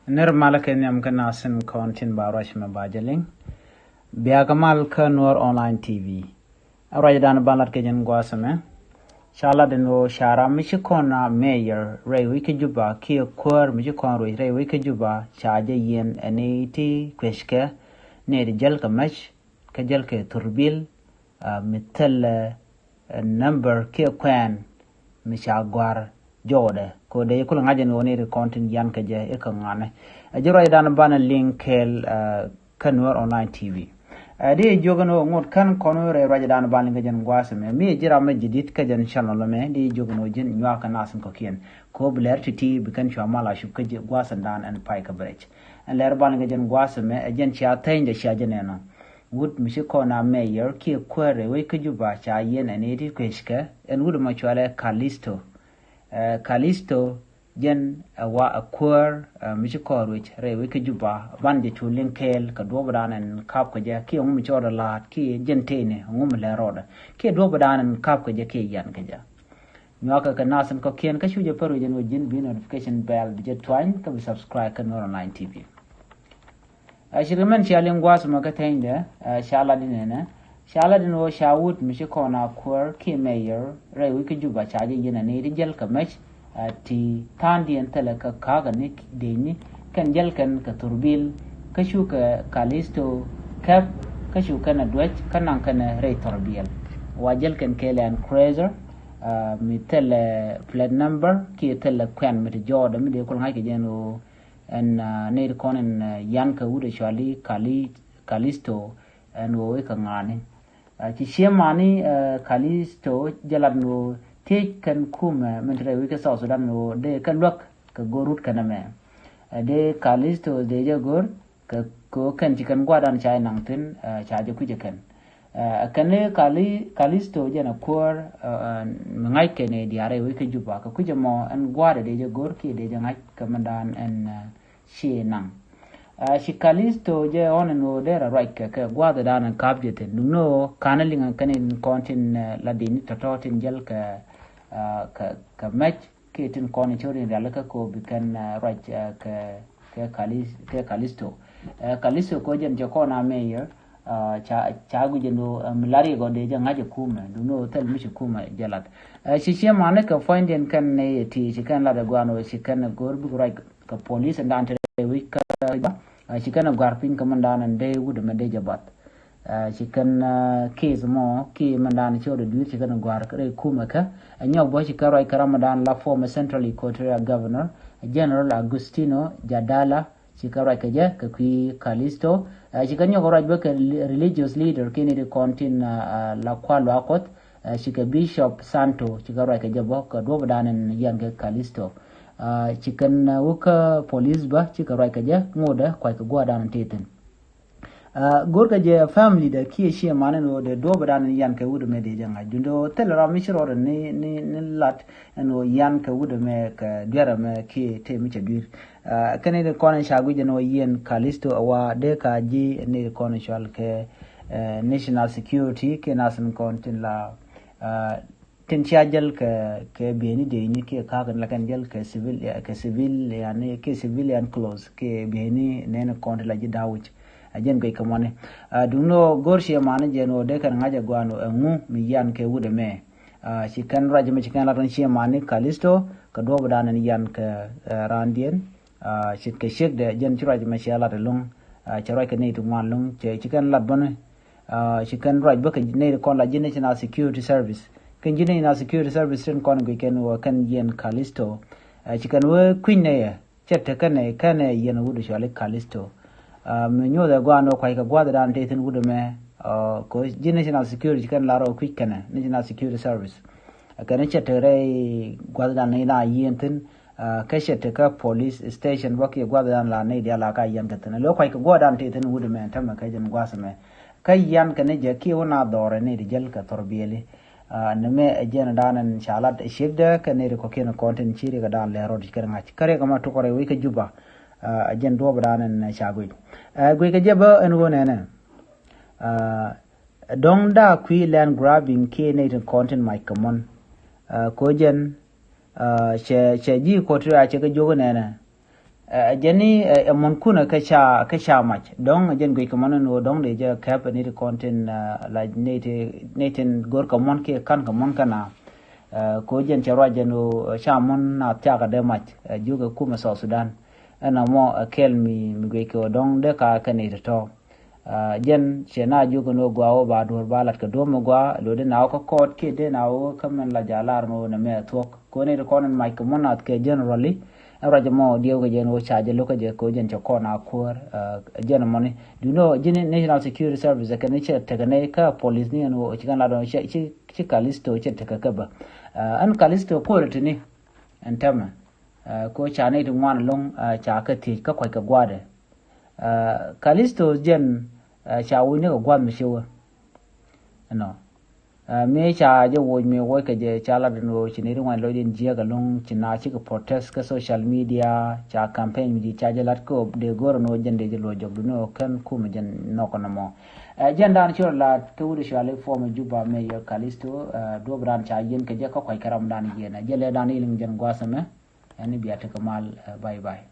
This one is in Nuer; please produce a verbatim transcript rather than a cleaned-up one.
Nir mal kɛ nhiam kä nasin kɔn tin ba ruac mɛ ba jɛ liŋ. Bia kɛ mal kä Nuɔr Online T V. A ruac dan ban lat kɛ jɛn guasɛ mɛ. Ca lat in ɣöö ca ram mi ci kɔn a mayor rɛy wec kä Juba kiɛ kuäär mi ci kɔn ruec rɛy wec kä Juba ca jɛ yiɛn ɛn i̱ ti kueckɛ ni di jäl kɛ mɛc kä jäl kɛ thurbil, ah, mi thilɛ, eh, number kiɛ kuɛn mi ca gua̱r jɔwdɛ. Ko dee kulɛ ŋa̱c ɛn ɣöö ni ri kɔn tin yan kɛ jɛ i̱ kɛ ŋuanɛ. Ɛ ji̱ ruacdan banɛ liŋ kɛɛl, ah, kä Nuɔr Online T V. Eh, di jiök ɛn ɣöö ŋot kän kɔn wee rɛy ruacdan ban liŋ kä jɛn gua̱a̱th ɛmɛ. Mi ji̱ ram mɛ ji̱ di̱t kä jɛn channel ɛmɛ, di jiök ɛn ɣöö ji̱n nyuak kɛ nath in kɔ̱kiɛn. Ko bi lɛr ti̱ti̱ bi kɛn cua mal a cup kä jɛ gua̱a̱th ɛn dan ɛn pay kɛ bɛrɛc. Ɛn lɛr ban liŋ kä jɛn gua̱a̱th ɛmɛ, ɛ jɛn cia thɛny jɛ cia jɛ nɛn ɔ. Wut mi ci kɔn a mayor kiɛ kuäär rɛy wec kä Juba ca yiɛn ɛn i̱ ti kueckɛ, ɛn wut ɛmɔ cualɛ Kalisto. Eh, Kalisto jɛn ɛ wa ɛ kuäär, eh, mi ci kɔn ruec rɛy wec kä Juba, ban jɛ cu liŋ kɛɛl kɛ duɔ̱ɔ̱pdan ɛn kap kɛ jɛ, kiɛ ŋu mi cɔɔdɛ la̱a̱t, kiɛ jɛn tëëni ŋu mi lɛ rɔɔdɛ, kiɛ duɔ̱ɔ̱pdan ɛn kap kɛ jɛ, kiɛ yan kɛ jɛ. Nyuakɛ kɛ nath in kɔ̱kiɛn kä cu jɛ pär wi̱c ɛn ɣöö ji̱n bi notification bell bi jɛ tuany kä bi subscribe kä Nuɔr Online T V. Ɛ, ci ri mɛn cia liŋ gua̱a̱th mɔ kä thɛnydɛ, ɛ, ca lat in ɛnɛ. Ca lat in ɣöö ca wut mi ci kɔn a kuäär kiɛ mayor rɛy wec kä Juba ca jɛ yiɛn ɛn i̱ ti jäl kɛ mɛc, ɛ, ti tha̱a̱ŋdiɛn thilɛ kä ka̱a̱k ɛn i̱ dëëcni kɛn jäl kɛn kɛ thurbil kä cu kɛ Kalisto kɛp kä cu kɛn ɛ duäc kä naŋ kɛn ɛ rɛy thurbil. Wa jäl kɛn kɛ Land Cruiser, ɛ, mi thilɛ plate number kiɛ thilɛ kuɛn mi ti jɔɔdɛ mi dee kul ŋa̱c kɛ jɛ ɛn ɣöö ɛn, ah, nɛy ti kɔn ɛn, ah, yan kɛ wut ɛ cuali Kali-, Kalisto ɛn ɣöö i̱ kɛ ŋa̱a̱ni. Ah, ci ciemani, ah, Kalisto jɛ lat ɛn ɣöö thiec kɛn kumɛ min te rɛy wec kä South Sudan ɛn ɣöö dee kɛn luäk kɛ go̱r wut kɛn ɛmɛ. Ah, dee Kalisto dee jɛ go̱r kɛ kɛ ɣöö kɛn ci kɛn gua̱a̱thdan ca jɛ naŋ thi̱n, ah, ca jɛ kui̱c ɛ kɛn. Ɛ, kɛn ni Kali-, Kalisto jɛn ɛ kuäär, ɛ, ɛ, mi ŋa̱c kɛ ni diaal rɛy wec kä Juba. Kɛ kui̱c ɛmɔ ɛn gua̱a̱th ɛ dee jɛ go̱r kiɛ dee jɛ ŋa̱c kɛ mindan ɛn, ɛ, ci naŋ. Ɛ, ci Kalisto jɛ ɣɔn ɛn ɣöö dee rɔ ruac kɛ, kɛ gua̱a̱thdan ɛn ka̱p jɛ thi̱n. Duŋni ɣöö ka̱n ɛ liŋ ɛ kɛn in kɔn tin, ɛ, la dini tɔ̱tɔ̱ tin jäl kɛ, ɛ, kɛ, kɛ mɛc kiɛ tin kɔn in cio̱r in rialikä kɛ ɣöö bi kɛn, ɛ, ruac, ɛ, kɛ, kɛ Kali-, kɛ Kalisto. Ɛ, Kalisto kɛ ɣöö jɛn cɛ kɔn a mayor, ah, ca, ca guic ɛn ɣöö, ah, mi lar yɛ gɔn dee jɛ ŋa̱c ɛ kumɛ, duŋni ɣöö thil mi ci kumɛ jɛ lat. Ɛ, ci ciemani kɛ puɔ̱nydiɛn kɛn nɛy ɛ ti ci kɛn lat ɛ gua̱a̱n ɣöö ci kɛn ɛ go̱r bikɛ ruac kɛ polis ɛn dan te rɛy wec kä Juba. Ɛ, ci kɛn ɛ gua̱r piny kɛ mindan ɛn dee wut ɛmɛ dee jɛ bath. Ɛ, ci kɛn, ɛ, case mɔ kiɛ mindan ci ɣöö dee dui̱r ci kɛn ɛ gua̱r rɛy kumɛ kä. Ɛ, nyɔk bä ci kɛn ruac kɛ ram mindan la former Central Equatoria Governor General Agustino Jadala, ci kɛ ruac kɛ jɛ kɛ kui̱ Kalisto. Ɛ, ci kɛ nyɔk ruac bä kɛ li-, religious leader kiɛ ni ti kɔn tin, ɛ, ɛ, la kual luaak Kuɔth, ɛ, ci kɛ Bishop Santo ci kɛ ruac kɛ jɛ bä kɛ duɔ̱ɔ̱pdan in yan kɛ Kalisto. Ɛ, ci kɛn, ɛ, wä kä polis bä ci kɛ ruac kɛ jɛ ŋotdɛ kuac kɛ gua̱a̱thdan in te thi̱n. Ɛ, go̱rkɛ jɛ family dɛ kiɛ ciɛ man in ɣöö dee duɔ̱ɔ̱pdan in yan kɛ wut ɛmɛ dee jɛ ŋa̱c. Duundɛ ɣöö thilɛ ram mi ci rɔɔdɛ ni, ni, ni lat ɛn ɣöö yan kɛ wut ɛmɛ kɛ duer ɛmɛ kiɛ te mi cɛ dui̱r. Ɛ, kɛn in kɔn in ca guic ɛn ɣöö yiɛn Kalisto ɛ wa dee ka ji̱ ni kɔn in cual kɛ, ɛ, national security kiɛ nath in kɔn tin la, ɛ, tin cia jäl kɛ, kɛ bieyni dëëcni kiɛ ka̱a̱k in la kɛn jäl kɛ civil, kɛ civil yani kiɛ civilian clothes kiɛ bieyni nɛn in kɔn tin la ji̱ da̱wuc. Ɛ jɛn guic kɛ mɔni. Ɛ, duŋni ɣöö go̱r ciɛ mani jɛ ɛn ɣöö dee kɛn ŋa̱c ɛ gua̱a̱n ɣöö ɛŋu mi yan kɛ wut ɛmɛ. Ɛ, ci kɛn ruac ɛmɛ ci kɛn lat ɛn ciɛ mani Kalisto kɛ duɔ̱ɔ̱pdan in yan kɛ, ɛ, raandiɛn. Ɛ, ce̱tkɛ ciekdɛ jɛn ci ruac ɛmɛ ciɛ lat ɛlɔ̱ŋ. Ɛ, cɛ ruac kɛ nɛy ti ŋuan ɛlɔ̱ŋ. Cɛ, ci kɛn lat bäni. Ɛ, ci kɛn ruac bä kɛ nɛy ti kɔn la ji̱ National Security Service. Kɛn ji̱ National Security Service tin kɔn guic kɛn ɣöö kɛn yiɛn Kalisto. Ɛ, ci kɛn wee kui̱ny nɛyɛ. Cɛ tekɛ nɛy kɛnɛ yiɛn wut cuali Kalisto. Ɛ, mi nyuuth ɛ gua̱a̱n ɣöö kua̱ckɛ gua̱a̱thdan te thi̱n wut ɛmɛ. Ɛ, kɛ ji̱ National Security ci kɛn lar ɣöö kui̱c kɛnɛ National Security Service. Ɛ, kɛn cɛ tek rɛy gua̱a̱thdan ni na yiɛn thi̱n. Ɛ, kä cɛ tek kä police station bä kiɛ gua̱a̱thdan la nɛy diaal la ka yiɛn kɛ thi̱n. Lo̱ kua̱ckɛ gua̱a̱thdan te thi̱n wut ɛmɛ tämɛ kɛ jɛn gua̱a̱th ɛmɛ. Kä yian kɛ ni jɛ kiɛ wä na dhɔrɛ ni ti jäl kɛ thɔrbiɛli. Ɛ, ni mɛ ɛ jɛn dan ɛn ca lat ɛ ciekdɛ kɛ ni ti kɔ̱kiɛn kɔn tin ci riɛk dan lɛ rɔt kɛ ŋa̱c. Kä riɛk ma tukɔ rɛy wec kä Juba. Ɛ, ɛ jɛn duɔ̱ɔ̱p dan ɛn ca guic. Ɛ, guic kɛ jɛ bä ɛn ɣöö nɛnɛ. Ɛ, dɔ̱ŋ da kui̱ land grabbing kiɛ ni ti kɔn tin mac kɛ mɔn. Ɛ, ko jɛn, ɛ, cɛ, cɛ ji̱ kɔt ri a cɛ kɛ jiök nɛnɛ. Ɛ jɛn ni ɛ muɔ̱n kunɛ kä ca kä ca mac dɔ̱ŋ ɛ jɛn guic kɛ muɔ̱n ni wä dɔ̱ŋ dee jɛ kɛp ɛ ni ti kɔn tin la ni ti ni tin go̱r kɛ muɔ̱n kiɛ kan kɛ muɔ̱n kä na. Ko jɛn cɛ ruac jɛn wä ca muɔ̱n na thiak ɛ dee mac ɛ jiök ɛ kumɛ South Sudan. Ɛn amɔ ɛ kɛl mi mi guic kɛ wä dɔ̱ŋ dee ka kɛ ni ti tɔ̱. Jɛn cɛ na jiök ni wä gua wä ba duɔ̱r ba lat kɛ duɔ̱m mi gua luɔt di na wä kä kɔɔt kiɛ dee na wä kä mɛn la jalar ni wä nɛ mɛ thuɔ̱k. Koni ti kɔn in mac kɛ muɔ̱n nath kɛ generally. Ɛn ruac mɔ diɛw kɛ jɛn wä ca jɛ lokä jɛ ko jɛn cɛ kɔn a kuäär. Jɛn mɔni du ni wä ji̱n National Security Service kɛn cɛ tekɛ nɛ kä police ni ɛn wä ci kɛn la dɔn ci Kalisto cɛ tekɛ kɛ bä. Ɛn Kalisto kuäär ti ni ɛn tɛmɛ. Ko ca ni ti ŋuan loŋ ca kɛ thiec kä kuac kɛ guadɛ. Kalisto jɛn ca wuc ni kɛ guath mi ci wä. Ɛnɔ mi ca jɛ wuc mi wuc kɛ jɛ ca lat ni wä ci ni ri ŋuan loc in jiɛk ɛlɔŋ ci na cikɛ protest kä social media ca campaign mi di ca jɛ lat kä dee go̱r ni wä jɛn dee jɛ luɔ jɔk du ni wä kɛn kum jɛn nɔk nɔmɔ. Jɛn dan ci rɔ lat kä wut cuali form Juba mi yɛ Kalisto duɔp dan ca yin kɛ jɛ kä kuac kɛ ram dan yin jɛ lɛ dan iliŋ jɛn guath ɛmɛ. Ɛn ni bia tekɛ mal. Bye bye.